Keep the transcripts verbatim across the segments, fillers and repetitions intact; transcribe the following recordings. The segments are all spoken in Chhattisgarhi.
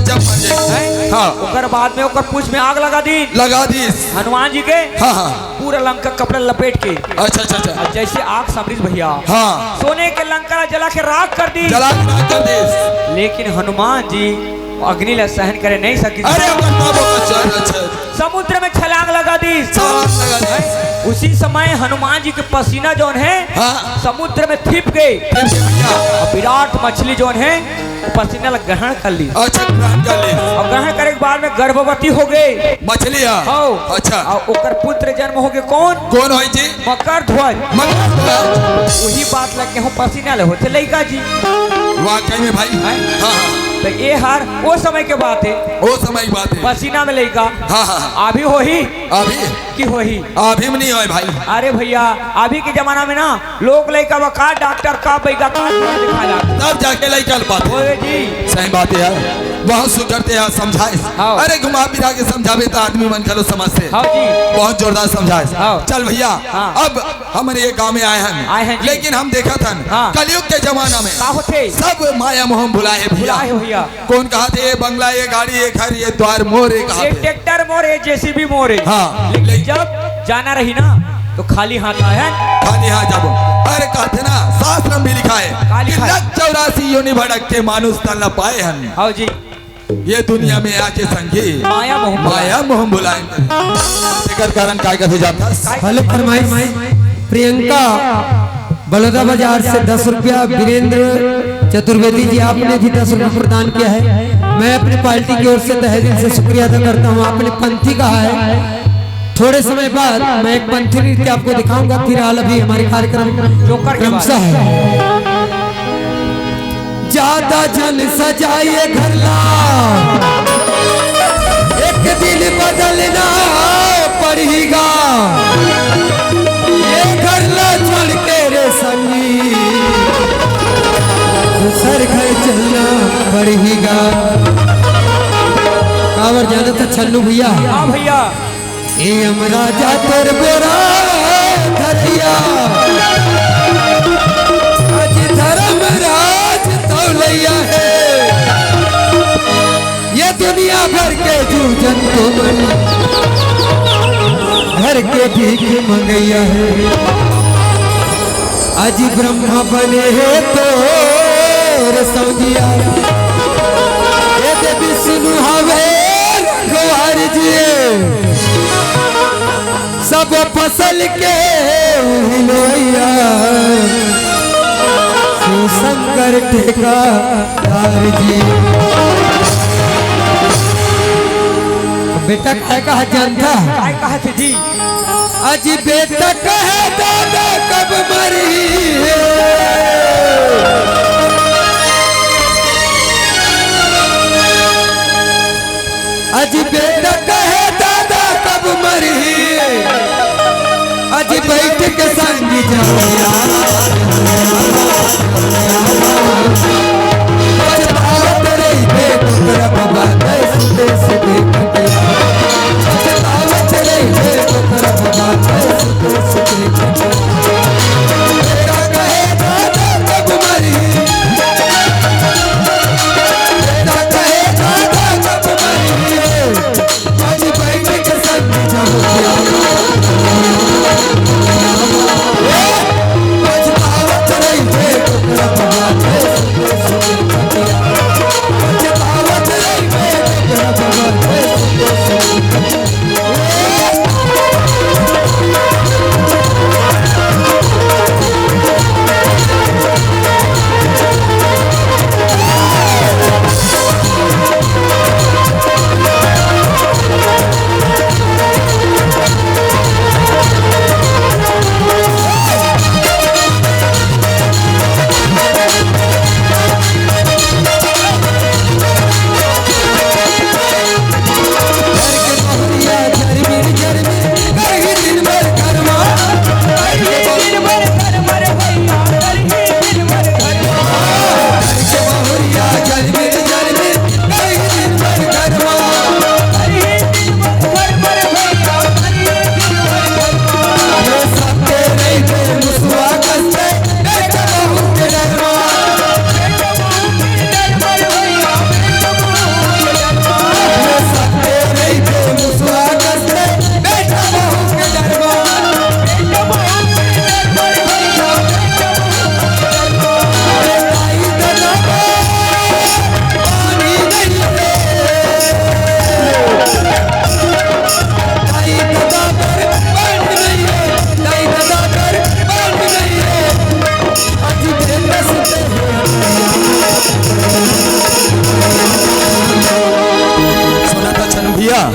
जब मर जाए। हैं? हाँ। ओकर बाद में ओकर पूछ में आग लगा दी। लगा दीस। हनुमान जी के हाँ, हाँ। पूरा लंका कपड़ा लपेट के। अच्छा, अच्छा, अच्छा। अब जैसे आग समझिस भैया। हाँ। सोने के लंका ला जला के राख कर दी। जला के राख कर दीस। लेकिन हनुमान जी अग्नि ला सहन करे नहीं सकिस। अरे, ओकर बाबू का चल, अच्छा। समुद्र में छलांग लगा दी। छलांग लगा दी। उसी समय हनुमान जी के पसीना जौन है, हाँ। समुद्र में थिप गए। थिप गए भैया। और विराट मछली जौन है, वो पसीना ला ग्रहण कर ली। अच्छा, ग्रहण कर ली। और ग्रहण करे के बाद में गर्भवती हो गए। मछली है। हाँ। अच्छा। और ओकर पुत्र जन्म हो गए कौन? कौन होई जी? मकर ध्वज। मकर ध्वज। वही बात लग गए हूँ, पसीना ले होते लइका जी। वाकई में भाई। हैं? हाँ, हाँ। तो ये हर वो समय के बात है। वो समय की बात है। पसीना में लइका। हाँ, हाँ, हाँ। अभी होही। अभी। कि होही। अभी में नहीं होए भाई। अरे भैया, अभी के जमाना में ना लोग लइका बा का डॉक्टर का बैगा का दिखा जाते। तब जाके लइका ल पाते। होए जी। सही बात है यार। बहुत सुंदर ते यार समझाए। हाँ। अरे घुमा फिरा के समझावे तो आदमी मन घलो समझते। हाँ जी। बहुत जोरदार समझाए। हाँ। चल भैया, हाँ। अब हमन ये गांव में आए हन, आए हन जी। लेकिन हम देखत हन, हाँ। कलयुग के जमाना में का होथे? सब माया मोह भुलाए भैया। भुलाए भैया। कौन कहाथे, "ये बंगला, ये गाड़ी, ये घर, ये द्वार मोर," ये ये कहाथे। ट्रैक्टर मोर, ये जेसीबी मोर, ये। हाँ। लेकिन जब जाना रही ना, तो खाली हाथ आए हन। खाली हाथ जाबो। अरे कहाथे ना, शास्त्र में भी लिखा है का कि लिखा है? लख चौरासी योनि भटक के मानुष तन न पाए हन। हाँ जी। ये दुनिया में आके संगी माया मोह भुलाए। माया मोह भुलाए। एकर कारण काय कथे जाथस? हेलो, फरमाइश। प्रियंका बलौदा बाजार से दस रुपया, वीरेंद्र चतुर्वेदी जी, आपने भी दस रुपया प्रदान किया है। मैं अपनी पार्टी की ओर से तहे दिल से शुक्रिया अदा करता हूँ। आपने पंथी कहा है, थोड़े समय बाद मैं एक पंथी नृत्य आपको दिखाऊंगा। फिलहाल अभी हमारे कार्यक्रम जोकर के बाद। क्रमशः है। ज्यादा झन सजाए घर ला, एक दिन बदलना पड़ेगा। ये घर ला छोड़ के रे संगी, दूसर घर चलना पड़ेगा। काबर जानत हस छन्नू भैया? हाँ भैया। ए यमराजा तोर बोरा धरिया, आज धर्मराज तौलैया हे। ये दुनिया भर के जीव जंतु मन घर के भीख मंगैया हे। आज ब्रह्मा बने हे तोर सौजिया, ये दे विष्णु हवे रखवार जी। सब फसल के हिलोइया शिव शंकर ठेकादार जी। बेटा काय कहा जानत हस? काय कहा थे जी? अजी बेटा कहे दादा कब मरही हे। अजी बेटा कहे दादा कब मरही हे। अजी बैठ के संग जाओ यार। पछतावत रहिथे तोकरा बाबा, सुते सुते खटिया। पछतावत रहिथे तोकरा बाबा, सुते सुते खटिया। बेटा कहे दादा कब मरही, बेटा कहे दादा कब मरही, आज बैठ के संग जाओ। पछतावत रहिथे तोकरा बाबा,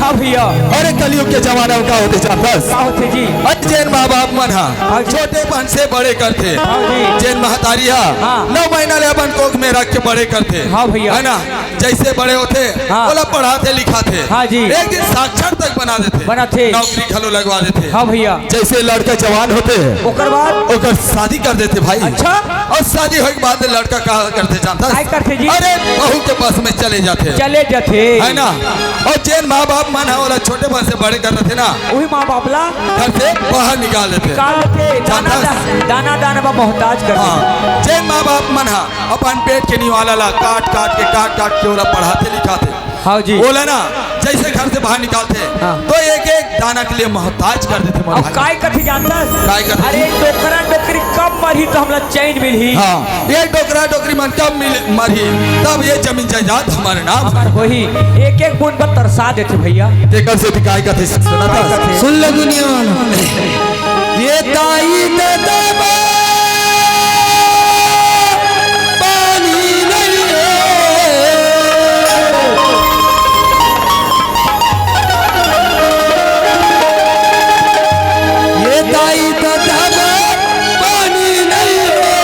हाँ भैया। अरे कलयुग के जमाना में का होथे जानथस? का होथे जी? अरे जेन माँ बाप मन हा हाँ जी। छोटे पन से बड़े करथे, हाँ जी। जेन महतारी हा हाँ। नौ महीना ले अपन कोख में रख के बड़े करथे, हाँ भैया। है ना? जैसे बड़े होथे हाँ। ओला पढ़ाथे लिखाथे, हाँ जी। एक दिन साक्षर तक बना देथे, बनाथे। नौकरी घलो लगवा देथे। हाँ भैया। जैसे लड़का जवान होथे ओकर बाद? ओकर शादी कर देथे भाई। अच्छा। अउ शादी होय के बाद लड़का का करथे जानथस? काय करथे जी? अरे बहू के बस में चले जाथे, चले जाथे। है ना? अउ जेन माँ बाप मन हा ओला छोटे पन से बड़े कर रथे ना, उही माँ बाप ला घर से बाहर निकाल देथे। निकाल देथे। दाना जानथस? दाना दाना बा मोहताज कर देथे। हाँ। जेन माँ बाप मन हा अपन पेट के निवाला ला काट काट के काट काट के ओला पढ़ाथे लिखाथे। हाँ जी। ओला ना जैसे घर से बाहर निकालथे हाँ। तो एक एक दाना के लिए मोहताज कर देथे मोर अब भाई। काय कथे जानथस? काय कथे? अरे डोकरा डोकरी कब मरही तो हमला चैन मिलही। हाँ, ये डोकरा डोकरी मन कब मिल मरही तब ये जमीन जायदाद हमारे नाम। हमार होही। एक एक बूंद बर तरसा देथे भैया। तेकर से भी काय कथे सुनथस? सुन ले दुनिया वाला। ये दाई ददा बा, पानी नहीं है। ये दाई ददा बा, पानी नहीं है।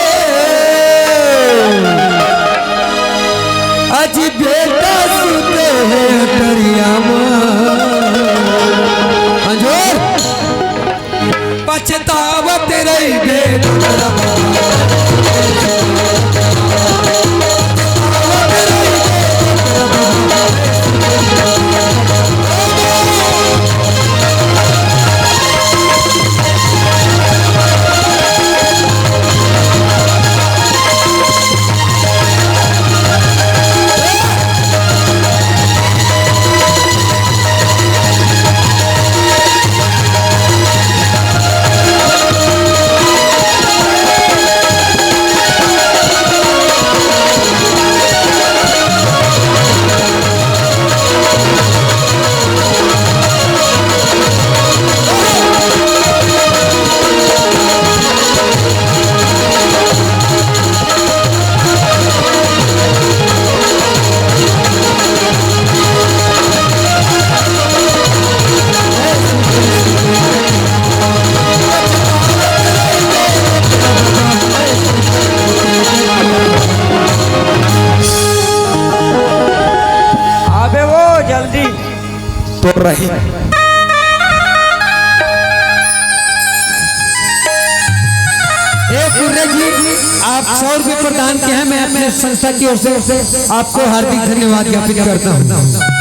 आज बेटा सुते हे अटरिया मा। अंजोर। पछतावत रहिबे। अबे वो जल्दी। तो रही। ए कुर्रे जी, आप सौ रुपए प्रदान किए हैं, मैं अपने संस्था की ओर से आपको हार्दिक धन्यवाद ज्ञापित करता हूँ।